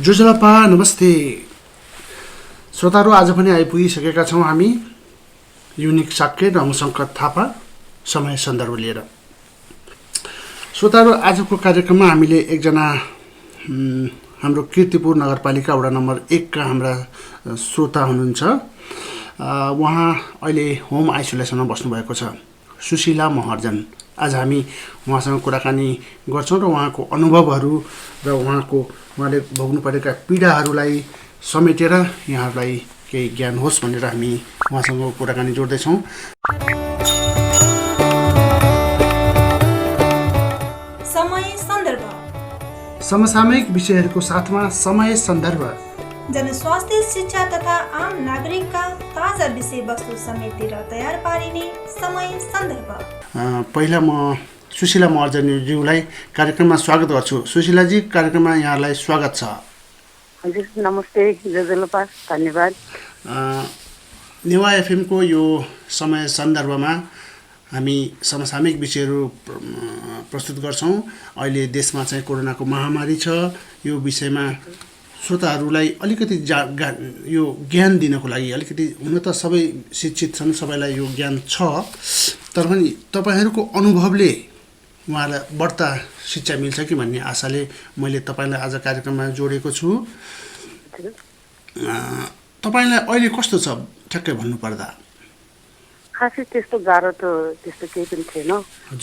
जुजलपा नमस्ते श्रोताहरू, आज पनि आइपुगिसकेका छौँ हामी युनिक साक्य रमशङ्कर थापा समय सन्दर्भ लिएर। श्रोताहरू, आजको कार्यक्रममा हामीले एकजना हाम्रो कीर्तिपुर नगरपालिका वडा नम्बर 1 का हाम्रा श्रोता हुनुहुन्छ। उहाँ अहिले होम आइसोलेसनमा बस्नुभएको छ, सुशीला महर्जन। आज हामी उहाँसँग कुराकानी गर्छौँ र उहाँको अनुभवहरू र उहाँले भोग्नु परेका पीडाहरूलाई समेटेर यहाँहरूलाई केही ज्ञान होस् भनेर हामी उहाँसँग कुराकानी जोड्दैछौँ। समय सन्दर्भ, समसामयिक विषयहरूको साथमा समय सन्दर्भ, जनस्वास्थ्य, शिक्षा तथा आम नागरिकका ताजा विषयवस्तु समेटेर तयार पारिने समय सन्दर्भ। पहिला म सुशीला महर्जनज्यूलाई कार्यक्रममा स्वागत गर्छु। सुशीलाजी, कार्यक्रममा यहाँलाई स्वागत छ। हजुर, नमस्ते जजलपा, धन्यवाद। नेवा एफएमको यो समय सन्दर्भमा हामी समसामयिक विषयहरू प्रस्तुत गर्छौँ। अहिले देशमा चाहिँ कोरोनाको महामारी छ, यो विषयमा श्रोताहरूलाई अलिकति यो ज्ञान दिनको लागि, अलिकति हुन त सबै शिक्षित छन्, सबैलाई यो ज्ञान छ, तर पनि तपाईँहरूको अनुभवले उहाँलाई बढ्ता शिक्षा मिल्छ कि भन्ने आशाले मैले तपाईँलाई आज कार्यक्रममा जोडेको छु। तपाईँलाई अहिले कस्तो छ ठ्याक्कै भन्नुपर्दा? खासै त्यस्तो गाह्रो त त्यस्तो केही पनि थिएन।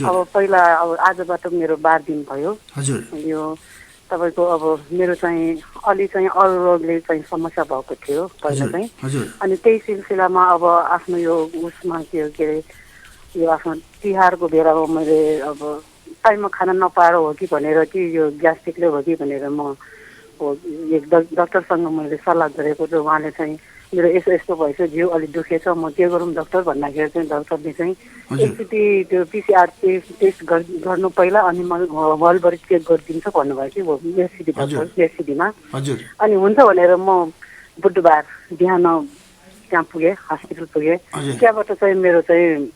अब पहिला आजबाट मेरो 12 दिन भयो। हजुर, यो तपाईँको मेरो चाहिँ अलि चाहिँ अरू रोगले चाहिँ समस्या भएको थियो पहिला चाहिँ। अनि त्यही सिलसिलामा आफ्नो यो उसमा के अरे यो आफ्नो तिहारको बेलामा मैले टाइममा खाना नपाएर हो कि भनेर कि यो ग्यास्ट्रिकले हो कि भनेर म एक डक्टरसँग मैले सल्लाह गरेको छु। उहाँले चाहिँ मेरो यस्तो यस्तो भएछ, जिउ अलिक दुखेछ, म के गरौँ डक्टर भन्दाखेरि चाहिँ डक्टरले चाहिँ एकचोटि त्यो पिसिआर टेस्ट गर्नु पहिला अनि म हलभरि चेक गरिदिन्छु भन्नुभयो कि एससिडीमा। अनि हुन्छ भनेर म बुधबार बिहान त्यहाँ पुगेँ, हस्पिटल पुगेँ। त्यहाँबाट चाहिँ मेरो चाहिँ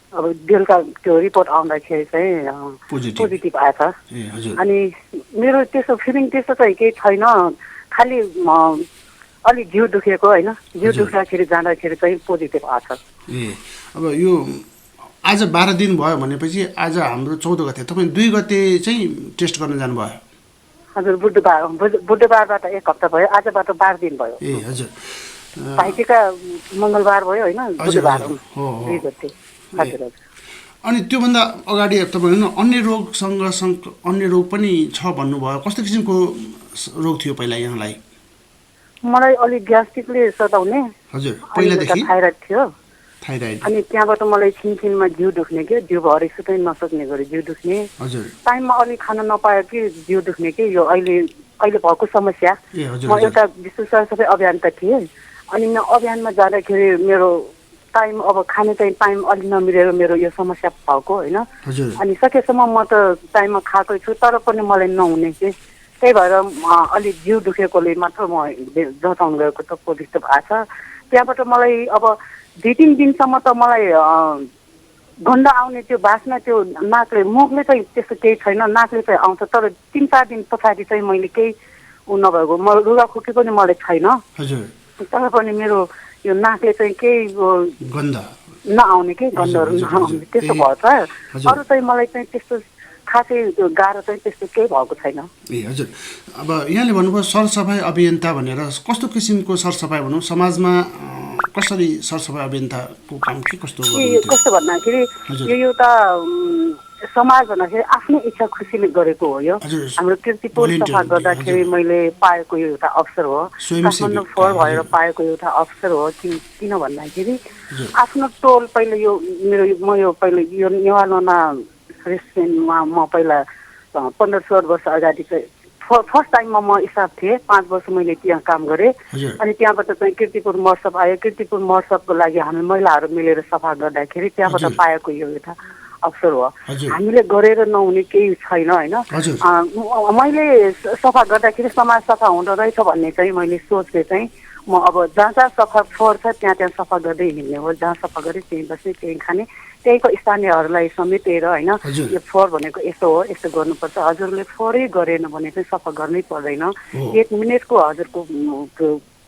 बेलुका त्यो रिपोर्ट आउँदाखेरि चाहिँ पोजिटिभ आएछ। अनि मेरो त्यस्तो फिलिङ त्यस्तो चाहिँ केही छैन, खालि अलिक जिउ दुखेको होइन, जिउ दुख्दाखेरि जाँदाखेरि चाहिँ पोजिटिभ आएछ। अब यो आज 12 दिन भयो भनेपछि आज हाम्रो 14 गते, तपाईँ 2 गते चाहिँ टेस्ट गर्न जानुभयो? हजुर, बुधबारबाट 1 हप्ता भयो, आजबाट 12 दिन भयो। हजुर, भाइटिका मङ्गलबार भयो होइन, बुधबार 2 गते। अनि त्योभन्दा अगाडि तपाईँहरू अन्य रोग पनि छ भन्नुभयो। कस्तो किसिमको रोग थियो पहिला यहाँलाई? मलाई अलिक ग्यास्ट्रिकले सताउने। हजुर, पहिलादेखि थाइराइड थियो। थाइराइड। अनि त्यहाँबाट मलाई छिनछिनमा जिउ दुख्ने के, जिउभरि सुत्नै नसक्ने गरी जिउ दुख्ने। हजुर, टाइममा अलिक खान नपायो कि जिउ दुख्ने कि, यो अहिले भएको समस्या। म एउटा विश्व स्वास्थ्य अभियान त थिएँ। अनि म अभियानमा जाँदाखेरि मेरो टाइम खाने चाहिँ टाइम अलिक नमिलेर मेरो यो समस्या भएको होइन। अनि सकेसम्म म त टाइममा खाएकै छु, तर पनि मलाई नहुने कि, त्यही भएर अलिक जिउ दुखेकोले मात्र म जताउनु गएको त पोजिटिभ आएछ। त्यहाँबाट मलाई 2-3 दिनसम्म त मलाई गन्ध आउने, त्यो बास्ना, त्यो नाकले, मुखले चाहिँ त्यस्तो केही छैन, नाकले चाहिँ आउँछ, तर 3-4 दिन पछाडि चाहिँ मैले केही नभएको, म रुगाखोकी पनि मलाई छैन, तर पनि मेरो यो नाकले चाहिँ केही गन्ध नआउने के, गन्धहरू नआउने त्यस्तो भएछ। अरू चाहिँ मलाई चाहिँ त्यस्तो खासै गाह्रो चाहिँ त्यस्तो केही भएको छैन। हजुर, अब यहाँले भन्नुभयो सरसफाइ अभियन्ता भनेर, कस्तो किसिमको सरसफाइ भनौँ, समाजमा कसरी सरसफाइ अभियन्ताको काम के कस्तो भन्दाखेरि यो एउटा समाज भन्दाखेरि आफ्नै इच्छा खुसीले गरेको हो। यो हाम्रो कीर्तिपुर सफा गर्दाखेरि मैले पाएको यो एउटा अवसर हो, काठमाडौँ फोहोर भएर पाएको एउटा अवसर हो। किन भन्दाखेरि आफ्नो टोल पहिला म पहिला यो नेवालमा रेस्टुरेन्टमा म पहिला 15-16 वर्ष अगाडि चाहिँ फर्स्ट टाइममा म स्टाफ थिएँ। 5 वर्ष मैले त्यहाँ काम गरेँ। अनि त्यहाँबाट चाहिँ कीर्तिपुर महोत्सव आयो। कीर्तिपुर महोत्सवको लागि हामी महिलाहरू मिलेर सफा गर्दाखेरि त्यहाँबाट पाएको यो एउटा अवसर हो। हामीले गरेर नहुने केही छैन होइन। मैले सफा गर्दाखेरि समाज सफा हुँदो रहेछ भन्ने चाहिँ मैले सोचले चाहिँ म अब जहाँ जहाँ सफा फोहोर छ त्यहाँ सफा गर्दै हिँड्ने हो, जहाँ सफा गरे त्यहीँ बस्ने त्यहीँ खाने, त्यहीँको स्थानीयहरूलाई समेटेर होइन यो फोहोर भनेको यस्तो हो, यस्तो गर्नुपर्छ, हजुरले फोहोरै गरेन भने चाहिँ सफा गर्नै पर्दैन, 1 मिनटको हजुरको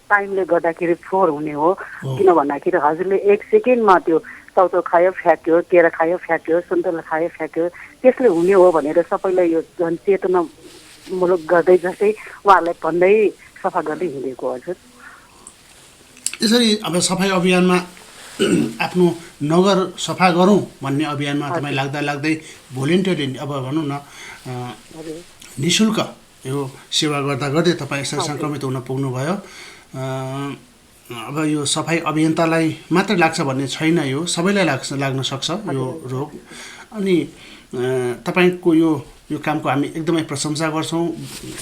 टाइमले गर्दाखेरि फोहोर हुने हो, किन भन्दाखेरि हजुरले 1 सेकेन्डमा त्यो चौचौ खायो फ्याँक्यो, केरा खायो फ्याँक्यो, सुन्तला खायो फ्याँक्यो, त्यसले हुने हो भनेर सबैलाई यो जनचेतनामूलक गर्दै जस्तै उहाँहरूलाई भन्दै सफा गर्दै हिँडेको हजुर। यसरी अब सफाई अभियानमा आफ्नो नगर सफा गरौँ भन्ने अभियानमा तपाईँ लाग्दै भोलिन्टियरली अब भनौँ न निःशुल्क यो सेवा गर्दै तपाईँ यसरी सङ्क्रमित हुन पुग्नुभयो। अब यो सफाई अभियन्तालाई मात्रै लाग्छ भन्ने छैन, यो सबैलाई लाग्न सक्छ यो रोग। अनि तपाईँको यो कामको हामी एकदमै प्रशंसा गर्छौँ।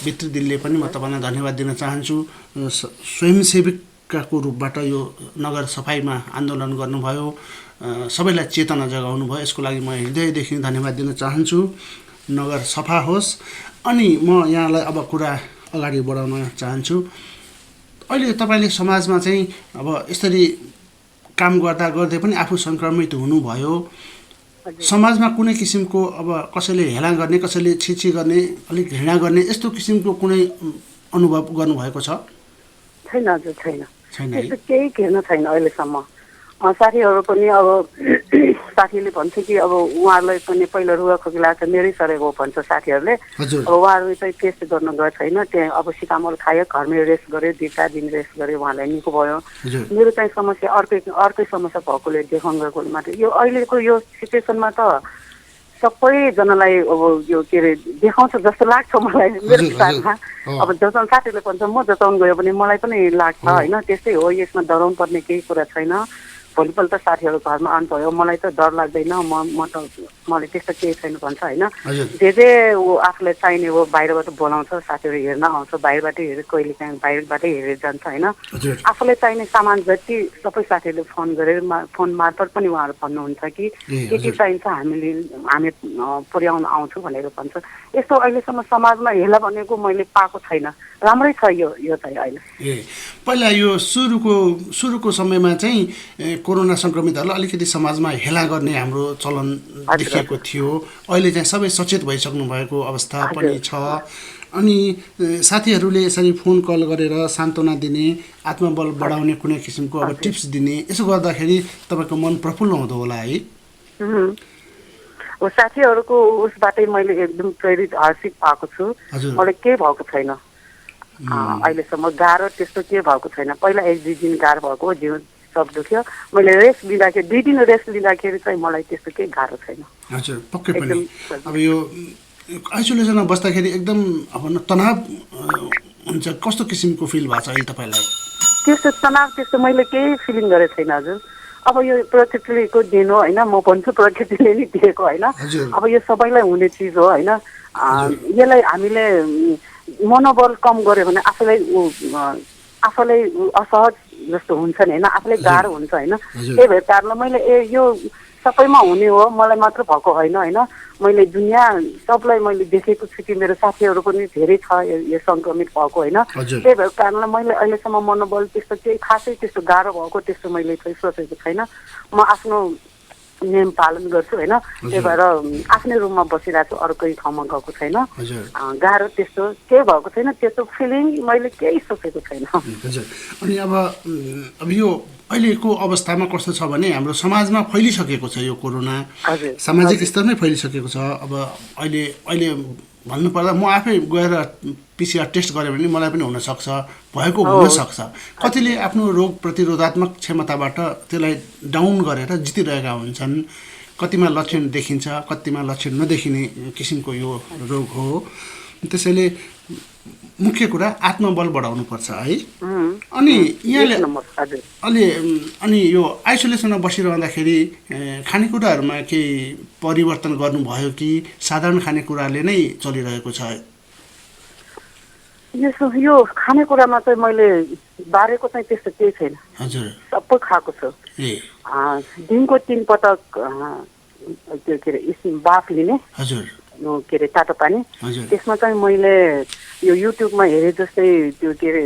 भित्री दिलले पनि म तपाईँलाई धन्यवाद दिन चाहन्छु। स्वयंसेविकाको रूपबाट यो नगर सफाइमा आन्दोलन गर्नुभयो, सबैलाई चेतना जगाउनु भयो, यसको लागि म हृदयदेखि धन्यवाद दिन चाहन्छु। नगर सफा होस्। अनि म यहाँलाई अब कुरा अगाडि बढाउन चाहन्छु। अहिले तपाईँले समाजमा चाहिँ अब यसरी काम गर्दै पनि आफू सङ्क्रमित हुनुभयो, समाजमा कुनै किसिमको अब कसैले हेला गर्ने, कसैले छिछि गर्ने, अलिक घृणा गर्ने यस्तो किसिमको कुनै अनुभव गर्नुभएको छ? छैन हजुर, छैन, त्यस्तो केही घृणा छैन अहिलेसम्म। साथीहरू पनि अब साथीले भन्छ कि अब उहाँहरूलाई पनि पहिला रुगाखोकी लाग्छ, मेरै सरेको हो भन्छ साथीहरूले। अब उहाँहरू चाहिँ टेस्ट गर्न गएको छैन, त्यहाँ अब सिकामल खायो, घरमै रेस्ट गऱ्यो, 2-4 दिन रेस्ट गऱ्यो, उहाँलाई निको भयो। मेरो चाहिँ समस्या अर्कै समस्या भएकोले देखाउनु गएकोले मात्रै यो अहिलेको यो सिचुएसनमा त सबैजनालाई अब यो के अरे देखाउँछ जस्तो लाग्छ मलाई मेरो साथमा। अब जताउनु साथीहरूले भन्छ म जताउनु गयो भने मलाई पनि लाग्छ होइन, त्यस्तै हो, यसमा डराउनु पर्ने केही कुरा छैन। भोलिपल्ट साथीहरू घरमा आउनुभयो, मलाई त डर लाग्दैन, मलाई त्यस्तो केही छैन भन्छ होइन। जे आफूलाई चाहिने हो बाहिरबाट बोलाउँछ, साथीहरू हेर्न आउँछ, बाहिरबाटै हेरेर कहिले काहीँ बाहिरबाटै हेरेर जान्छ होइन। आफूलाई चाहिने सामान जति सबै साथीहरूले फोन गरेर फोन मार्फत पनि उहाँहरू भन्नुहुन्छ कि के के चाहिन्छ हामी पुर्याउन आउँछु भनेर भन्छ। यस्तो अहिलेसम्म समाजमा हेला भनेको मैले पाएको छैन, राम्रै छ यो चाहिँ अहिले। पहिला यो सुरुको समयमा चाहिँ कोरोना सङ्क्रमितहरूलाई अलिकति समाजमा हेला गर्ने हाम्रो चलन देखिएको थियो। अहिले चाहिँ सबै सचेत भइसक्नु भएको अवस्था पनि छ। अनि साथीहरूले यसरी फोन कल गरेर सान्त्वना दिने, आत्मबल बढाउने कुनै किसिमको अब टिप्स दिने, यसो गर्दाखेरि तपाईँको मन प्रफुल्ल हुँदो होला है? साथीहरूको उसबाटै मैले एकदम प्रेरित हर्षित भएको छु। मलाई केही भएको छैन अहिलेसम्म, गाह्रो त्यस्तो केही भएको छैन। पहिला 1-2 दिन गाह्रो भएको, जिउ सब दुख्यो, मैले रेस्ट लिँदाखेरि 2 दिन रेस्ट लिँदाखेरि चाहिँ मलाई त्यस्तो केही गाह्रो छैन। हजुर, पक्कै पनि। अब यो आइसोलेसनमा बस्दाखेरि एकदम अब तनाव हुन्छ, कस्तो किसिमको फिल भएको छ अहिले तपाईँलाई? त्यस्तो तनाव त्यस्तो मैले केही फिलिङ गरेको छैन हजुर। अब यो प्रकृतिको दिन हो होइन, म भन्छु प्रकृतिले नै दिएको होइन। अब यो सबैलाई हुने चिज हो होइन। यसलाई हामीले मनोबल कम गऱ्यो भने आफूलाई असहज जस्तो हुन्छ नि होइन, आफूलाई गाह्रो हुन्छ होइन। त्यही भएर कारणले मैले यो सबैमा हुने हो, मलाई मात्र भएको होइन होइन। मैले दुनियाँ सबलाई मैले देखेको छु कि मेरो साथीहरू पनि धेरै छ यो सङ्क्रमित भएको होइन। त्यही भएको कारणले मैले अहिलेसम्म मनोबल त्यस्तो केही खासै त्यस्तो गाह्रो भएको त्यस्तो मैले चाहिँ सोचेको छैन। म आफ्नो नियम पालन गर्छु होइन। त्यही भएर आफ्नै रुममा बसिरहेको छु, अर्कै ठाउँमा गएको छैन। गाह्रो त्यस्तो केही भएको छैन, त्यस्तो फिलिङ मैले केही सोचेको छैन। अनि अब यो अहिलेको अवस्थामा कस्तो छ भने हाम्रो समाजमा फैलिसकेको छ यो कोरोना, सामाजिक स्तरमै फैलिसकेको छ। अब अहिले भन्नुपर्दा म आफै गएर PCR टेस्ट गरेँ भने मलाई पनि हुनसक्छ, भएको हुनसक्छ। कतिले आफ्नो रोग प्रतिरोधात्मक क्षमताबाट त्यसलाई डाउन गरेर जितिरहेका हुन्छन्। कतिमा लक्षण देखिन्छ, कतिमा लक्षण नदेखिने किसिमको यो रोग हो। त्यसैले मुख्य कुरा आत्मबल बढाउनुपर्छ है। अनि यहाँले अनि यो आइसोलेसनमा बसिरहँदाखेरि खानेकुराहरूमा केही परिवर्तन गर्नुभयो कि साधारण खानेकुराले नै चलिरहेको छ? यो खानेकुरामा चाहिँ मैले बारेको चाहिँ त्यस्तो केही छैन हजुर, सबै खाएको छु। दिनको 3 पटक त्यो के अरे बाफ लिने हजुर, के अरे तातो पानी। त्यसमा चाहिँ मैले यो युट्युबमा हेरे जस्तै त्यो के अरे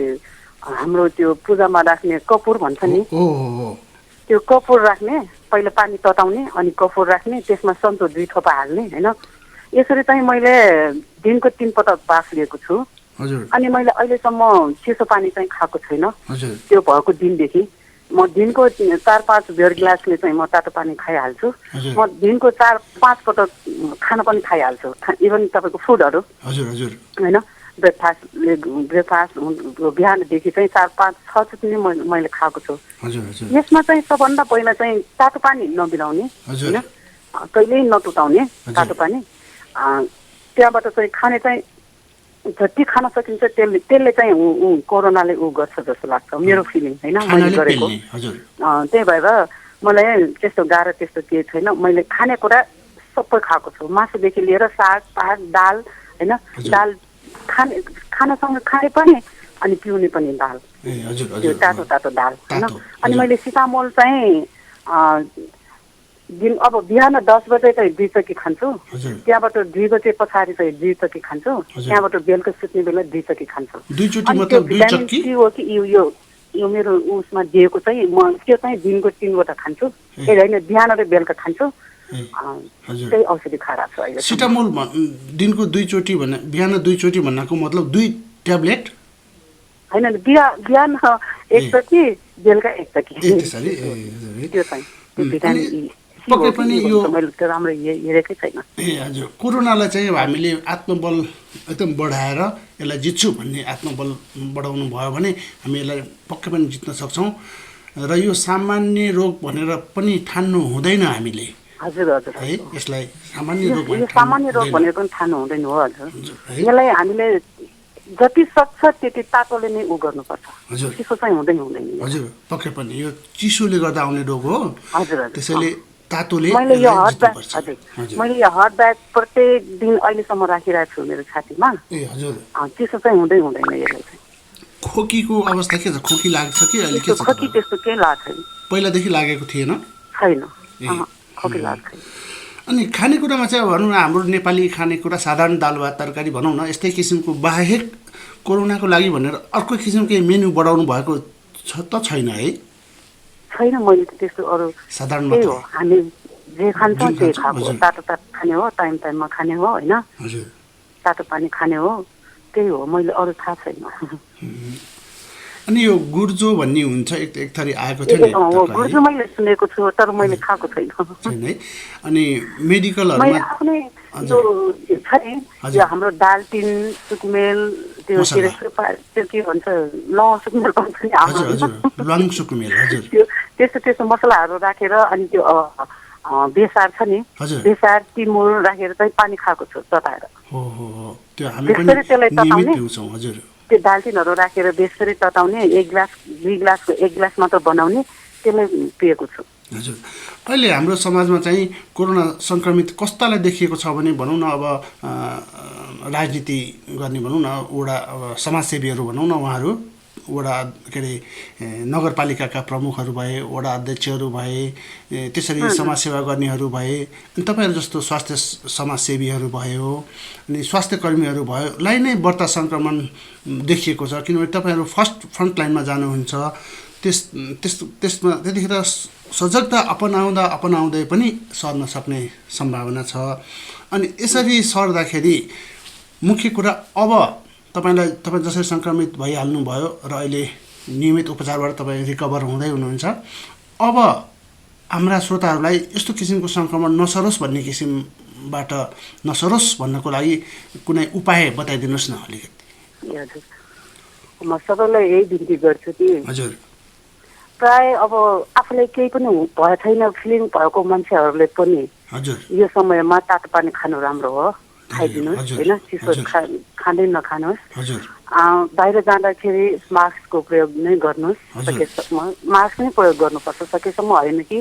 हाम्रो त्यो पूजामा राख्ने कपुर भन्छ नि, ओ त्यो कपुर राख्ने, पहिला पानी तताउने अनि कपुर राख्ने, त्यसमा सन्तुर 2 थोपा हाल्ने हैन। यसरी चाहिँ मैले दिनको 3 पटक बास लिएको छु। हजुर अनि मैले अहिलेसम्म चिसो पानी चाहिँ खाएको छैन। हजुर त्यो भएको दिनदेखि म दिनको 4-5 बियर ग्लासले चाहिँ म तातो पानी खाइहाल्छु। हजुर म दिनको 4-5 पटक खाना पनि खाइहाल्छु, इभन तपाईँको फुडहरू हजुर हजुर होइन। ब्रेकफास्ट बिहानदेखि चाहिँ 4-5-6 चोटि नै मैले खाएको छु। हजुर हजुर यसमा चाहिँ सबभन्दा पहिला चाहिँ तातो पानी नबिलाउने हजुर होइन, कहिल्यै नतुताउने तातो पानी। त्यहाँबाट चाहिँ खाने चाहिँ जति खान सकिन्छ त्यसले चाहिँ कोरोनाले गर्छ जस्तो लाग्छ, मेरो फिलिङ होइन, मैले गरेको। त्यही भएर मलाई त्यस्तो गाह्रो त्यस्तो केही छैन। मैले खानेकुरा सबै खाएको छु, मासुदेखि लिएर साग पात दाल होइन। दाल खानासँग खाने पनि अनि पिउने पनि दाल, त्यो तातो तातो दाल होइन। अनि मैले सिटामोल चाहिँ दिन अब बिहान 10 बजे चाहिँ 2 चक्की खान्छु, त्यहाँबाट 2 बजे पछाडि चाहिँ 2 चक्की खान्छु, त्यहाँबाट बेलुका सुत्ने बेला 2 चक्की खान्छु। भिटामिन सी हो कि यो मेरो उसमा दिएको चाहिँ म त्यो चाहिँ दिनको 3 वटा खान्छु, होइन बिहान र बेलुका खान्छु। त्यही औषधि खाएर छु अहिले। सिटामोल दिनको 2 चोटि भन्ने, बिहान 2 चोटि भन्नाको मतलब 2 ट्याब्लेट होइन, बिहान 1 चक्की बेलुका 1 चक्की। त्यो चाहिँ भिटामिन पक्कै पनि यो मैले त राम्रो हेरेकै छैन। हजुर, कोरोनालाई चाहिँ हामीले आत्मबल एकदम बढाएर यसलाई जित्छु भन्ने आत्मबल बढाउनु भयो भने हामी यसलाई पक्कै पनि जित्न सक्छौँ। र यो सामान्य रोग भनेर पनि ठान्नु हुँदैन हामीले। हजुर हजुर है, यसलाई सामान्य रोग भनेर पनि ठान्नु हुँदैन हो हजुर। यसलाई हामीले जति सक्छ त्यति तातोले नै गर्नुपर्छ। हजुर, चिसो चाहिँ हुँदैन। हजुर, पक्कै पनि यो चिसोले गर्दा आउने रोग हो। हजुर, त्यसैले तातोले मैले यो हट ब्याग प्रत्येक दिन अहिलेसम्म राखिरहेको छु मेरो छातीमा। ए हजुर, चिसो चाहिँ हुँदैन यसलाई चाहिँ। खोकीको अवस्था के छ? खोकी लाग्छ कि अहिले के छ? खोकी त्यस्तो केही लाग्छ छैन, पहिलादेखि लागेको थिएन? छैन, खोकी लाग्छ। अनि खानेकुरामा चाहिँ भनौँ न, हाम्रो नेपाली खानेकुरा साधारण दाल भात तरकारी भनौँ न, यस्तै किसिमको बाहेक कोरोनाको लागि भनेर अर्को किसिमको मेन्यू बढाउनु भएको छ त छैन है? छैन, मैले त त्यस्तो अरू साधारण त्यही हो, हामी जे खान्छौँ त्यही खाएको, तातो तातो खाने हो, टाइममा खाने हो होइन, तातो पानी खाने हो, त्यही हो। मैले अरू थाहा छैन। अनि यो गुर्जो भन्ने हुन्छ एक थरी आएको थियो नि? गुर्जो मैले सुनेको छु तर मैले खाएको छैन है। अनि मेडिकलहरुमा आफ्नै यो छ नि, यो हाम्रो दालचिन सुकुमेल त्यो के भन्छ लौङ सुकुमेल भन्छ नि, लौङ सुकुमेल, हजुर, त्यस्तो मसलाहरू राखेर अनि त्यो बेसार छ नि, बेसार तिमुर राखेर चाहिँ पानी खाएको छु तताएर। त्यो हामी पनि नियमित पिउँछौँ। हजुर, त्यो दालचिनहरू राखेर बेसरी तताउने, 1 ग्लास 2 ग्लासको 1 ग्लास मात्र बनाउने, त्यसलाई पिएको छु। हजुर, अहिले हाम्रो समाजमा चाहिँ कोरोना संक्रमित कस्तालाई देखिएको छ भने भनौँ न, अब राजनीति गर्ने भनौँ न, वडा समाजसेवीहरू भनौँ न, उहाँहरू वडा के अरे नगरपालिकाका प्रमुखहरू भए, वडा अध्यक्षहरू भए, त्यसरी समाजसेवा गर्नेहरू भए, अनि तपाईँहरू जस्तो स्वास्थ्य समाजसेवीहरू भयो, अनि स्वास्थ्य कर्मीहरू भयोलाई नै बढ्ता सङ्क्रमण देखिएको छ। किनभने तपाईँहरू फर्स्ट फ्रन्टलाइनमा जानुहुन्छ, त्यसमा त्यतिखेर सजगता अपनाउँदै पनि सर्न सक्ने सम्भावना छ। अनि यसरी सर्दाखेरि मुख्य कुरा, अब तपाईँ जसरी सङ्क्रमित भइहाल्नु भयो र अहिले नियमित उपचारबाट तपाईँ रिकभर हुँदै हुनुहुन्छ, अब हाम्रा श्रोताहरूलाई यस्तो किसिमको सङ्क्रमण नसरोस् भन्ने किसिमबाट नसरोस् भन्नको लागि कुनै उपाय बताइदिनुहोस् न अलिकति। हजुर, म सबैलाई यही बिन्ती गर्छु कि हजुर, प्राय अब आफूलाई केही पनि भएको छैन फिलिङ भएको मान्छेहरूले पनि हजुर यो समयमा तातो पानी खानु राम्रो हो, खाइदिनुहोस् होइन, चिसो खाँदै नखानुहोस्। बाहिर जाँदाखेरि मास्कको प्रयोग नै गर्नुहोस्, सकेसम्म मास्क नै प्रयोग गर्नुपर्छ, सकेसम्म होइन कि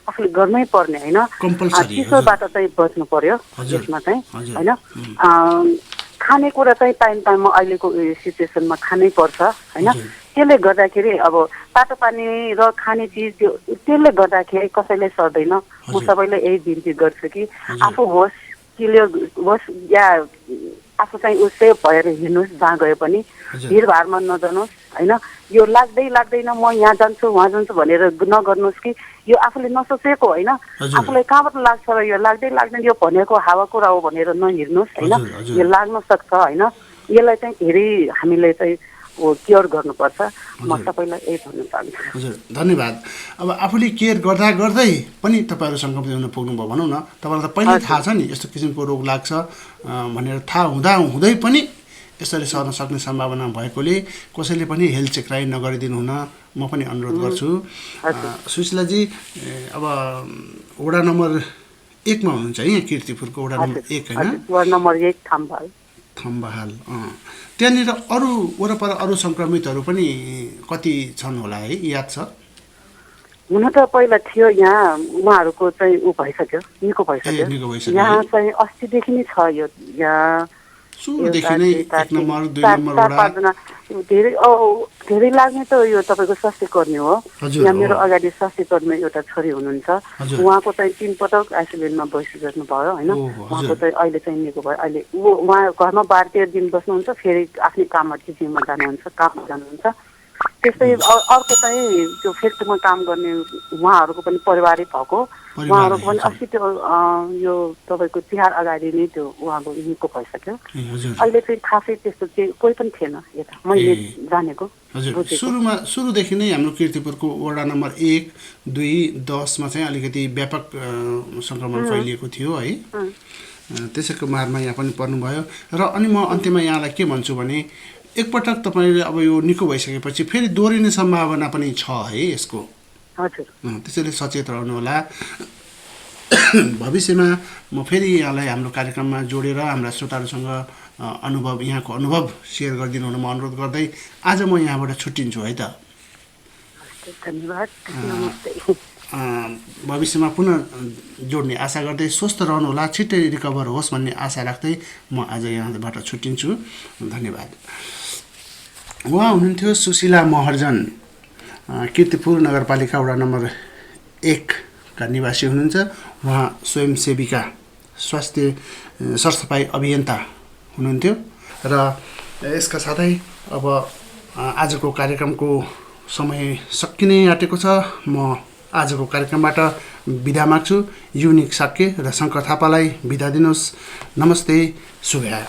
आफूले गर्नै पर्ने होइन, चिसोबाट चाहिँ बच्नु पर्यो यसमा चाहिँ होइन। खानेकुरा चाहिँ टाइममा अहिलेको सिचुएसनमा खानै पर्छ होइन। त्यसले गर्दाखेरि अब तातो पानी र खाने चिज त्यसले गर्दाखेरि कसैलाई सर्दैन। म सबैलाई यही बिन्ती गर्छु कि आफू होस् क्लियर होस् या आफू चाहिँ उसै भएर हिँड्नुहोस्, जहाँ गए पनि भिडभाडमा नजानुहोस् होइन यो लाग्दैन म यहाँ जान्छु उहाँ जान्छु भनेर नगर्नुहोस् कि यो आफूले नसोचेको होइन आफूलाई कहाँबाट लाग्छ र यो लाग्दैन यो भनेको हावा कुरा हो भनेर नहिर्नुहोस् होइन यो लाग्न सक्छ होइन यसलाई चाहिँ धेरै हामीले चाहिँ केयर गर्नुपर्छ म सबैलाई यही भन्न चाहन्छु हजुर धन्यवाद अब आफूले केयर गर्दा गर्दै पनि तपाईँहरू सङ्क्रमित हुन पुग्नुभयो भनौँ न तपाईँलाई त पहिल्यै थाहा छ नि यस्तो किसिमको रोग लाग्छ भनेर थाहा हुँदै पनि यसरी सर्न सक्ने सम्भावना भएकोले कसैले पनि हेल्थ चेक नगरिदिनु हुन म पनि अनुरोध गर्छु सुशीलाजी अब वडा नम्बर 1 मा हुनुहुन्छ है कीर्तिपुरको वडा नम्बर 1 हैन वडा नम्बर 1 थम्बहाल त्यहाँनिर अरू वरपर अरू सङ्क्रमितहरू पनि कति छन् होला है याद छ हुन त पहिला थियो यहाँ उहाँहरूको चाहिँ भइसक्यो निको भइसक्यो यहाँ चाहिँ अस्तिदेखि नै छ यो यहाँ सुरुदेखि नै 1 नम्बर 2 नम्बर वडा धेरै लाग्ने त यो तपाईँको स्वास्थ्य कर्मी हो यहाँ मेरो अगाडि स्वास्थ्य कर्मी एउटा छोरी हुनुहुन्छ उहाँको चाहिँ 3 पटक आइसोलेसनमा बसिसक्नु भयो होइन उहाँको चाहिँ अहिले चाहिँ निको भयो अहिले उहाँ घरमा 12-13 दिन बस्नुहुन्छ फेरि आफ्नै काममा टिचिङमा जानुहुन्छ त्यस्तै अर्को चाहिँ त्यो फ्याक्ट्रीमा काम गर्ने उहाँहरूको पनि परिवारै भएको उहाँहरूको पनि अस्ति त्यो यो तपाईँको तिहार अगाडि नै त्यो उहाँको निको भइसक्यो अहिले चाहिँ खासै त्यस्तो चाहिँ कोही पनि थिएन यता मैले जानेको सुरुदेखि नै हाम्रो कीर्तिपुरको वडा नम्बर 1, 2, 10 मा चाहिँ अलिकति व्यापक सङ्क्रमण फैलिएको थियो है त्यसैको मारमा यहाँ पनि पर्नुभयो र अनि म अन्त्यमा यहाँलाई के भन्छु भने एकपटक तपाईँले अब यो निको भइसकेपछि फेरि दोहोरिने सम्भावना पनि छ है यसको हजुर त्यसैले सचेत रहनु होला भविष्यमा म फेरि यहाँलाई हाम्रो कार्यक्रममा जोडेर हाम्रा श्रोताहरूसँग यहाँको अनुभव सेयर गरिदिनु हुन म अनुरोध गर्दै आज म यहाँबाट छुट्टिन्छु है त धन्यवाद भविष्यमा पुनः जोड्ने आशा गर्दै स्वस्थ रहनु होला छिट्टै रिकभर होस् भन्ने आशा राख्दै म आज यहाँबाट छुट्टिन्छु धन्यवाद उहाँ हुनुहुन्थ्यो सुशीला महर्जन कीर्तिपुर नगरपालिका वडा नम्बर 1 का निवासी हुनुहुन्छ उहाँ स्वयंसेविका स्वास्थ्य सरसफाइ अभियन्ता हुनुहुन्थ्यो र यसका साथै अब आजको कार्यक्रमको समय सकिनै आँटेको छ म आजको कार्यक्रमबाट बिदा माग्छु युनिक साक्य र शङ्कर थापालाई बिदा दिनुहोस् नमस्ते शुभया